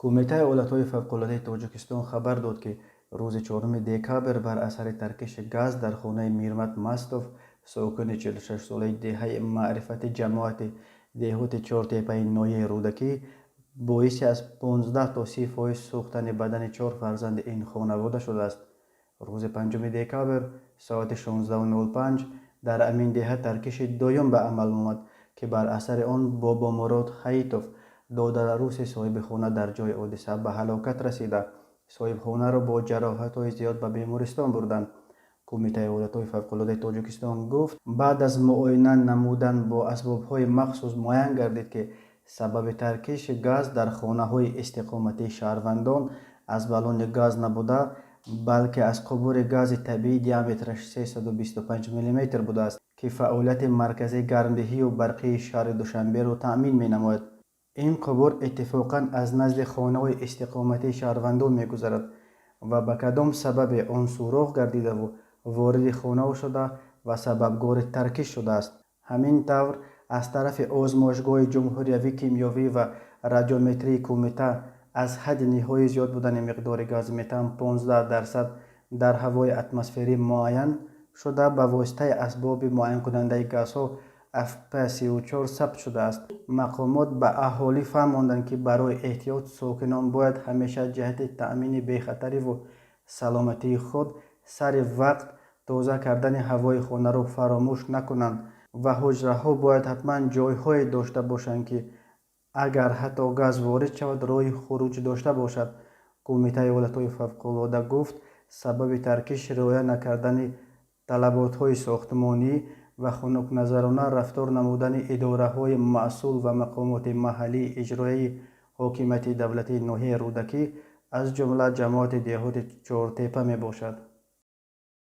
Кумитаи ҳолатҳои фавқулодаи Тоҷикистон хабар дод, ки рӯзи 4 декабр бар асари таркиши газ дар хонаи Мирмат Мастов, сокини 46-солаи деҳаи Маърифати ҷамоати деҳоти Чортепаи ноҳияи Рӯдакӣ, боиси аз 15 то 30% сӯхтани бадани чор фарзанди ин хонавода шудааст. Рӯзи 5 декабр соати 16:05 дар ҳамин деҳа таркиши дуюм ба амал омад, ки бар асари он Бобомурод Ҳаитов, додаруси соҳиби хона, дар ҷои ҳодиса ба ҳалокат расида, соҳибхонаро бо ҷароҳатҳои зиёд ба бемористон бурданд. Кумитаи ҳолатҳои фавқулодаи Тоҷикистон гуфт, баъд аз муоина намудан бо асбобҳои махсус муайян гардид, ки сабаби таркиши газ дар хонаҳои истиқоматии шаҳрвандон аз баллони газ набуда, балки аз қубури гази табиӣ диаметраш 325 мм будааст, ки фаъолияти маркази гармдиҳию барқии шаҳри Душанберо таъмин менамояд. Ин қубур иттифоқан аз назди хонаҳои истиқоматии шаҳрвандон мегузарад ва ба кадом сабабе он сӯрох гардидаву вориди хонаҳо шуда ва сабабгори таркиш шудааст. Ҳамин тавр, аз тарафи озмоишгоҳи ҷумҳуриявии кимиёвӣ ва радиометрии кумита аз ҳадди ниҳоӣ зиёд будани миқдори гази метан 15% дар ҳавои атмосферӣ муайян шуда, ба воситаи асбоби муайянкунандаи газҳо ФП34 сабт шудааст. Мақомот ба аҳолӣ фаҳмонданд, ки барои эҳтиёт сокинон бояд ҳамеша ҷиҳати таъмини бехатариву саломатии худ сари вақт тоза кардани ҳавои хонаро фаромӯш накунанд ва ҳуҷраҳо бояд ҳатман ҷойҳое дошта бошанд, ки агар ҳатто газ ворид шавад, роҳи хуруҷ дошта бошад. Кумитаи ҳолатҳои фавқулода гуфт, сабаби таркиш риоя накардани талаботҳои сохтмонӣ ва хунукназарона рафтор намудани идораҳои масъул ва мақомоти маҳаллии иҷроияи ҳокимияти давлатии ноҳияи Рӯдакӣ, аз ҷумла ҷамоати деҳоти Чортепа мебошад.